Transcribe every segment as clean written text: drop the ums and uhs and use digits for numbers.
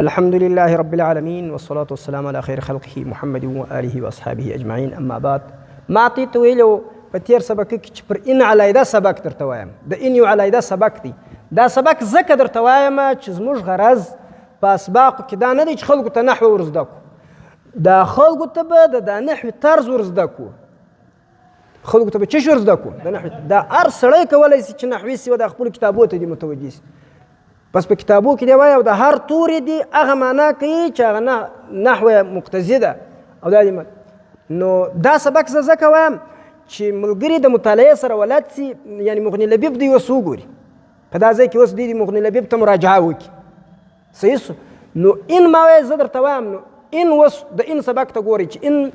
الحمد لله رب العالمين والصلاة والسلام على خير خلقه محمد وآله وأصحابه أجمعين أما بعد. ما عطيت ویلو په تیر سبق کې چې پر ان علیده سبق درته وایم، د ان یو علیده سبق دی. دا سبق ځکه درته وایم چې زموږ غرض په اسباقو کې دا نه دی چې خلکو ته نحو ورزده کړو، دا خلکو ته به د دا نحوې طرز ورزده کړو. خلکو ته به څه شي ورزده کړو؟ د نحوې. دا هر سړی کولی سي چې نحوي سي د خپلو کتابو ته دې متوجه سي. بس په کتابو کې دی وایي او د هر توري دی هغه معنا کوي چې هغه نحو مقتضي ده. او دا دی نو دا سبق زه ځکه وایم چې ملګري د مطالعې سره ولد سي، یعنې مغني لبیب دی اوس وګوري، په دا ځای کې اوس دوی د مغني لبیب ته مراجعه وکړي. صحیح سو؟ نو ان ما وایي زه درته وایم، نو ان اوس د ان سبق ته ګورئ چې ان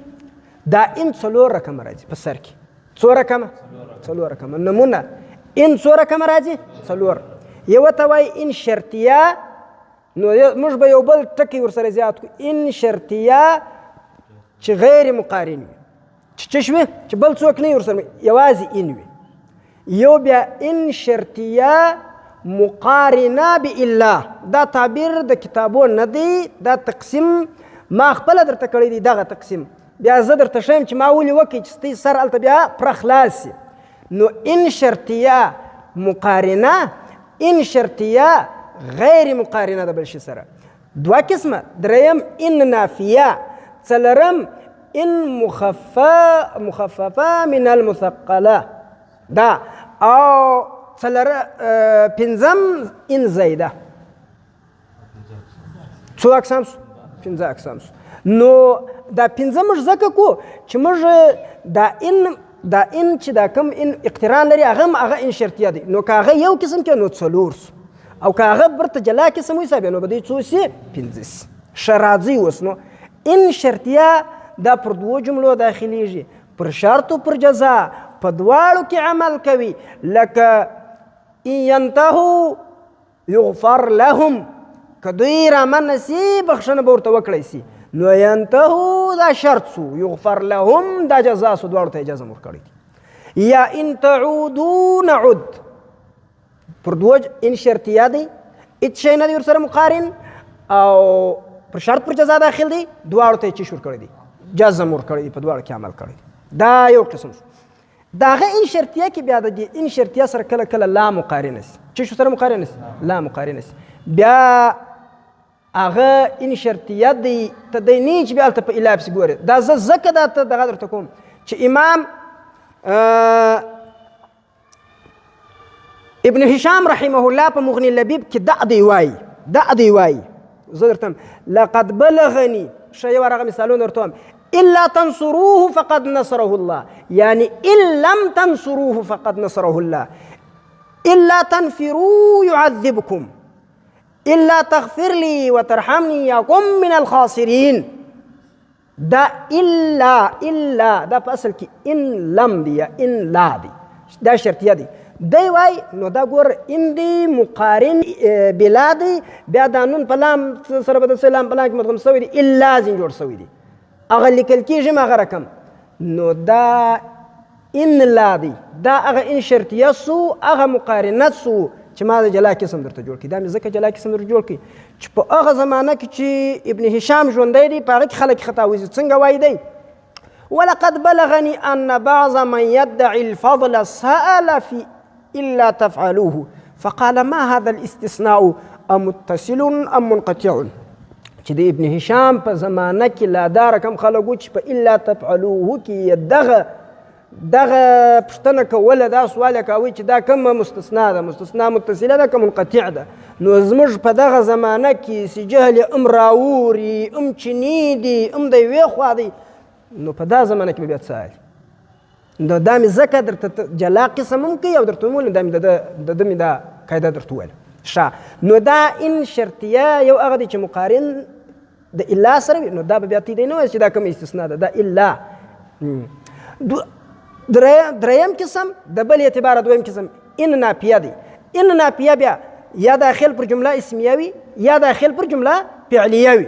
دا ان څلور رقمه راځي په سر کې. څو رقمه؟ څلور رقمه. نمونه ان څو رقمه راځي؟ څلور. یوه ته وایي ان شرطیه، نو موږ به یو بل ټکی ورسره زیات کړو، ان شرطیه چې غیر مقارن وي، چې څه شوي؟ چې بل څوک نه وي ورسره، یوازې ان وي. یو بیا ان شرطیه مقارنه بالا، دا تعبیر د کتابو نه دی، دا تقسیم ما خپله درته کړی دی. دغه تقسیم بیا زه درته ښیم چې ما ولې وکړي چې ستاسو سر هلته بیا پره خلاص سي. نو ان شرطیه مقارنه، ان شرطیه غیر مقارنه د بل شي سره، دوه قسمه. دریم ان نافیه، څلورم ان مخففه من المثقله دا، او پنځم ان زیده. څو اقسام سو؟ پنځه اقسام سو. نو دا پنځه موږ ځکه کو چې موږ دا ان، دا ان چې دا کوم ان اقتران لري هغه هم هغه ان شرطیه دی. نو که هغه یو قسم کې نو څلور سو، او که هغه برته جلا قسم وحسابي نو به دی څو سي؟ پنځه سي. ښه راځئ اوس. نو ان شرطیه دا پر دوو جملو داخلیږي، پر شرط او پر جزا، په دواړو کې عمل کوي. لکه ان ینتهو یغفر لهم، که دوی رامنه سي بخښنه به ورته وکړی سي. نو ینتهو دا شرط سو، یغفر لهم دا جزا سو، دواړو ته اجازه ورکړی دي. یا ان تعودو نعود، پر دوه ان شرطیه دی، هیڅ شی نه دی ورسره مقارن، او پر شرط پر جزا داخل دی، دواړو ته یې چیش ورکړی دی؟ جزم ورکړی دی، په دواړو کې عمل کړی دی. دا یو قسم شو. د هغه ان شرطیه کې بیا د دې ان شرطیه سره کله کله لا مقارنه سي. چې شو سره مقارنه سي؟ لا مقارنه سي. بیا هغه ان شرطیه دی ته دی نه چې بیا هلته په اله پسې ګورې. دا زه ځکه دا ته دغه درته کوم چې امام ابن هشام رحمه الله په مغني لبیب کې دا دی وایي، دا دی وایي، زه درته لقد بلغني، ښه یو هغه مثالونه درته وایم، الا تنصروه فقد نصره الله، یعنی ان لم تنصروه فقد نصره الله، الا تنفروا يعذبكم، الا تغفر لي وترحمني يكن من الخاسرين. دا الا، الا دا په اصل کې ان لم دی یا ان لا دی، دا شرطیه دی. دی وای نو دا ګور ان دی مقارن بلا دی، بیا دا نون په لام سره بدل سوی، لام په لام کې مدغم سوی دی، الا ځین جوړ سوی دی، هغه لیکل کېږي هم هغه رقم. نو دا ان لا دی، دا هغه ان شرطیه سو، هغه مقارنت سو چې ما د جلا قسم درته جوړ کړي. دا مې ځکه جلا قسم درته جوړ کړي چې په هغه زمانه کې چې ابن هشام ژوندی دی په هغه کې خلک خطا وځي. څنګه وایي دی؟ ولقد بلغني أن بعض من يدعي الفضل سأل في إلا تفعلوه فقال ما هذا الاستثناء أمتصل أم منقطع. چې د ابن هشام په زمانه کې لا دا رقم خلک وو چې په إلا تفعلوه کې یې دغه پوښتنه کوله، دا سوال یې کاوه چې دا کومه مستثنا ده، مستثنا متصله ده که منقطع ده. نو زموږ په دغه زمانه کې چې جهل یې هم راوري، هم چینې دي، هم د یوې خوا دی، نو په دا زمانه کې به بیا څه حال؟ نو دا مې ځکه درته جلا قسم هم کوي او درته ومویل، دا مې د ده مې دا قاعده درته وویله. ښه، نو دا ان شرطیه یو هغه دی چې مقارن د الا سره وي، نو دا به بیا ته دی نه وایي چې دا کومه استثنا ده، دا الا. دریم قسم د بل اعتباره دویم قسم ان نافیه دی. ان نافیه بیا یا داخل پر جمله اسمیه وي یا داخل پر جمله فعلیه وي.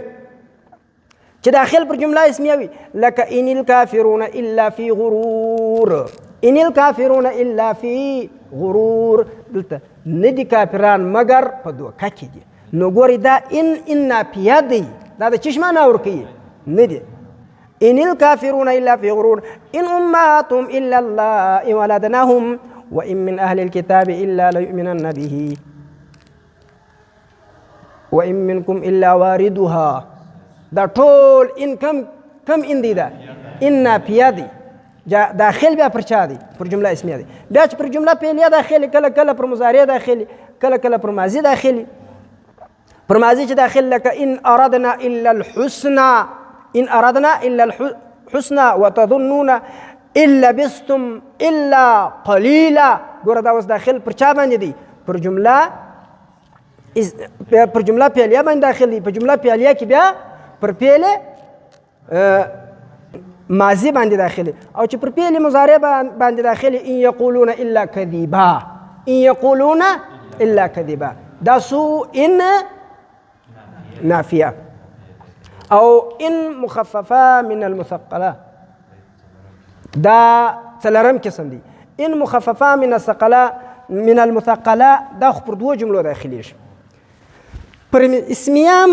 چې داخل پر جمله اسمیه وي، لکه ان الکافرون الا فی غرور، ان الکافرون الا فی غرور، دلته نه دي کافران مګر په دوکه کې دي. نو ګوري دا ان ان نافیه دی، دا د چش معنا ورکوي نه دی. ان الكافرون الا في غرور، ان امهاتهم الا الله ولدنهم، وان من اهل الكتاب الا ليؤمنن به، وان منكم الا واردها. دا ټول ان کم کم ان دی، دا ان نافیه دی. داخل بیا پر چا دی؟ پر جمله اسمیه دی. بیا چې پر جمله فعلیه داخل، کله کله پر مضارع داخل، کله کله پر ماضي داخل. پر ماضي چې داخل لکه ان اردنا الا الحسنى، ان اردنا الا الحسنى وتظنون ان لبستم الا قليلا. ګوره دا اوس داخل پر چا باندې دی؟ پر جمله پر جمله فعلیه باندې داخل دی. په جمله فعلیه کې بیا پر فعل ماضي باندې داخلي، او چې پر فعل مضارع باندې داخلي ان یقولون الا کذبا، ان یقولون الا کذبا، دا سو ان نافیه او ان مخففه من المثقله. دا څلورم قسم دی. ان مخففه من الثقله من المثقله، دا خو پر دوو جملو داخليږي. پر اسمیه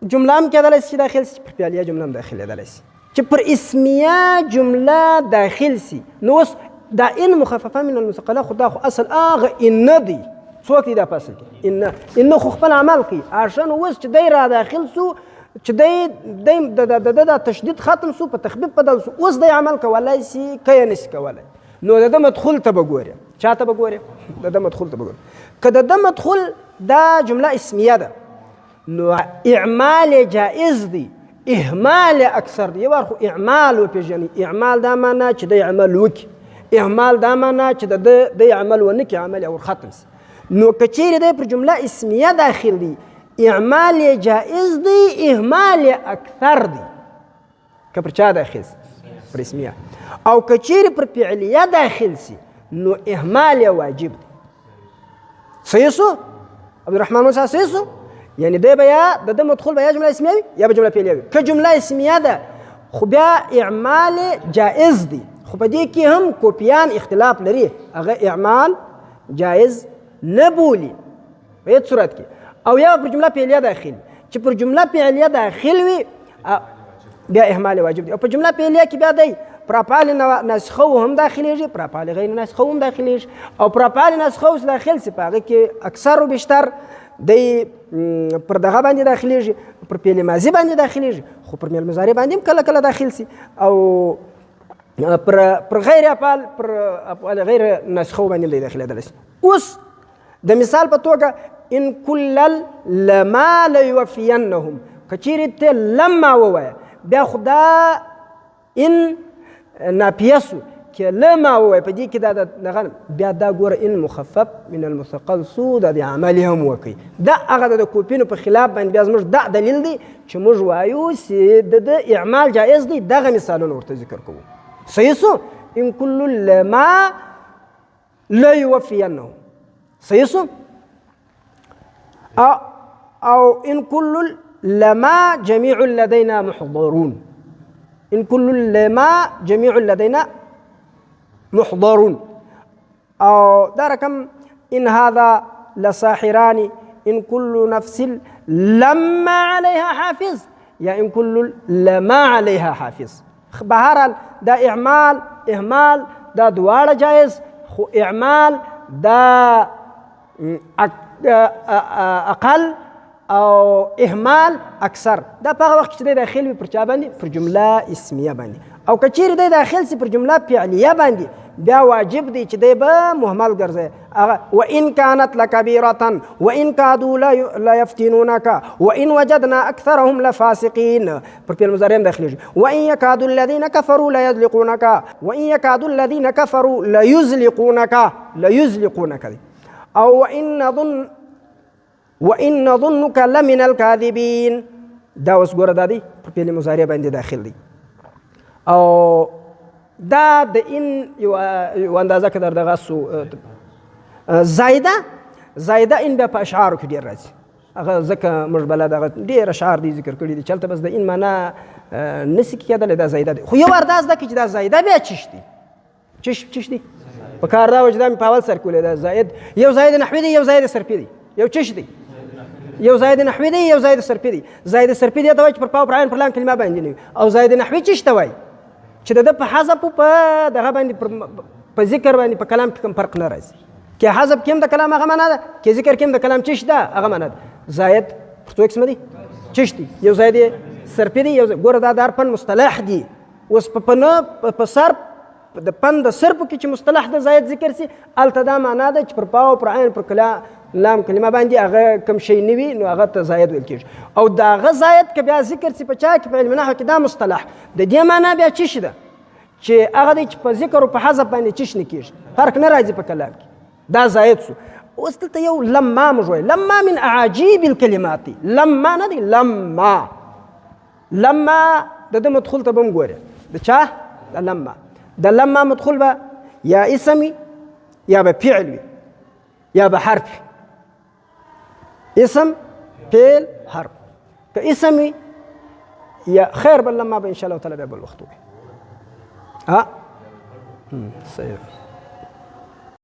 جمله هم کېدلی شي داخل شي، پر فعلیه جمله هم داخلېدلی شي. چې پر اسمیه جمله داخل سي، نو اوس دا ان مخففه من المثقله خو دا خو اصل هغه ان نه دی. څوک دی دا په اصل کې؟ ان ان خو خپل عمل کوي. اشن اوس چې دی را داخل سو، چې دی دی د د تشدید ختم سو، په تخفیف بدل سو، اوس دی عمل کولای سي که یې نسي کولای. نو د ده مدخول ته به ګورې. چا ته به ګورې؟ د ده مدخول ته به ګورې. که د ده مدخول دا جمله اسمیه ده، نو اعمال جائز دی، اهمال اکثر دی. یو وار خو اعمال وپېژني. اعمال دا معنا چې دی عمل وکړي، اهمال دا معنا چې د ده دی عمل ونه کړي، عمل یې ور ختم سي. نو که چیرې دی پر جمله اسمیه داخل دی، اعمال یې جائز دی، اهمال یې اکثر دی. که پر چا داخل سي؟ پر اسمیه. او که چیرې پر فعلیه داخل سي، نو اهمال یې واجب دی. صحیح سو عبدالرحمن موسی؟ صحیح سو؟ یعنی دی به یا د ده مدخول به یا جمله اسمیه وي یا به جمله فعلیه وي. که جمله اسمیه ده خو بیا اعمال جائز دی، خو په دې کې هم کوپیان اختلاف لري، هغه اعمال جائز نه بولي په هېڅ صورت کې. او یا پر جمله فعلیه داخل، چې پر جمله فعلیه داخل وي بیا اهمال واجب دی. او په جمله فعلیه کې بیا دی پر افعال ناسخه هم داخليږي، پر افعال غیر ناسخه هم داخليږي. او پر افعال ناسخه اوس داخل سي، په هغه کې اکثر و بیشتر دی پر دغه باندې داخليږي، پر فعل ماضي باندې داخليږي، خو پر فعل مضارع باندې هم کله کله داخل سي، او پر غیر افعال، پر افعال غیر ناسخه باندې دی داخلېدلی سي. اوس د مثال په توګه ان کل لما ليوفینهم، که چیرې ته لما ووایه بیا خو دا ان ناپیه سو، که لما ووایه په دې کې دا دغه بیا دا ګوره ان مخفف من المثقل سو، دا د عمل هم وکړي. دا هغه د کوپینو په خلاف باندې بیا زموږ دا دلیل دی چې موږ وایو چې د ده اعمال جایز دی. دغه مثالونه ورته ذکر کوو. صحیح سو؟ ان کل لما ليوفينهم، صحیح سو؟ او ان كل لما جميع لدينا محضرون، ان كل لما جميع لدينا محضرون. او دا رقم ان هذا لساحران، ان كل نفس لما عليها حافظ، یا ان كل لما عليها حافظ. بهرحال دا اعمال اهمال دا دواړه جایز، خو اعمال دا اقل او اهمال اکثر. دا په هغه وخت کې چې دی داخل وي پر چا باندې؟ پر جمله اسمیه باندې. او که چیرې دی داخل سي پر جمله فعلیه باندې، بیا واجب دی چې دی به مهمل ګرځي. هغه وان كانت لكبيرة وان كادوا لا يفتنونك وان وجدنا اكثرهم لفاسقين، پر فعل مضارع هم داخليږي. وان يكاد الذين كفروا ليزلقونك، وان يكاد الذين كفروا ليزلقونك، ليزلقونك. او وان نظن وان نظنك لمن الكاذبين، دا اوس ګوره دا دی پر فعل مضارع باندې داخل دی. او دا د ان یو اندازه که در دغه سو زایده زایده ان بیا په اشعارو کې ډېر راځي. هغه ځکه موږ بله دغه ډېر اشعار دی ذکر کړي دي چې هلته بس د ان معنا نسي کېدلی، دا زایده دی. خو یو وار دا زده کړي چې دا زایده بیا چش دی، چش چش دی. په کار دا و چې دا مې په اول سر کې ولیده. زاید یو زاید نحوي دی، یو زاید صرفي دی، یو چش دی. یو زائد نحوی دی، یو زائد صرفي دی. زائد صرفي دی ته وایي چې پر پاو پر عین پر لام کلمه باندې نه وي، او زائد نحوي چې ته وایي چې د ده په حذف په دغه باندې په ذکر باندې په کلام کې کوم فرق نه راځي. کې حذف کې هم د کلام هغه معنا ده، کې ذکر کې هم د کلام چش ده هغه معنا ده. زائد پر څو قسمه دي؟ چش دي، یو زائد صرفي دی، یو ګوره دا د هر فن مصطلح دي. اوس په پنه په صرف د پن د صرف کې چې مصطلح د زائد ذکر سي، هلته دا معنا ده چې پر پاو پر عین پر کلا لام کلمه باندې هغه کم شی نه وي نو هغه ته زائد ویل کېږي. او د هغه زائد که بیا ذکر سي په چا کې په علم نحو کې دا مصطلح د دې معنا بیا څه شي ده چې هغه دی چې په ذکر او په حذف باندې چش نه کېږي، فرق نه راځي په کلام کې، دا زائد سو. اوس دلته یو لما موږ وایو، لما من اعاجیب الکلمات، لما نه دی لما، لما د ده مدخول ته به هم ګورې، د چا؟ د لما. د لما مدخول به یا اسم وي یا به فعل وي یا به حرف وي. اسم، فعل، حرف. که اسم وي یا خیر بل لما به ان شاء الله تعالی بیا بل وخت وي. ها صحیح.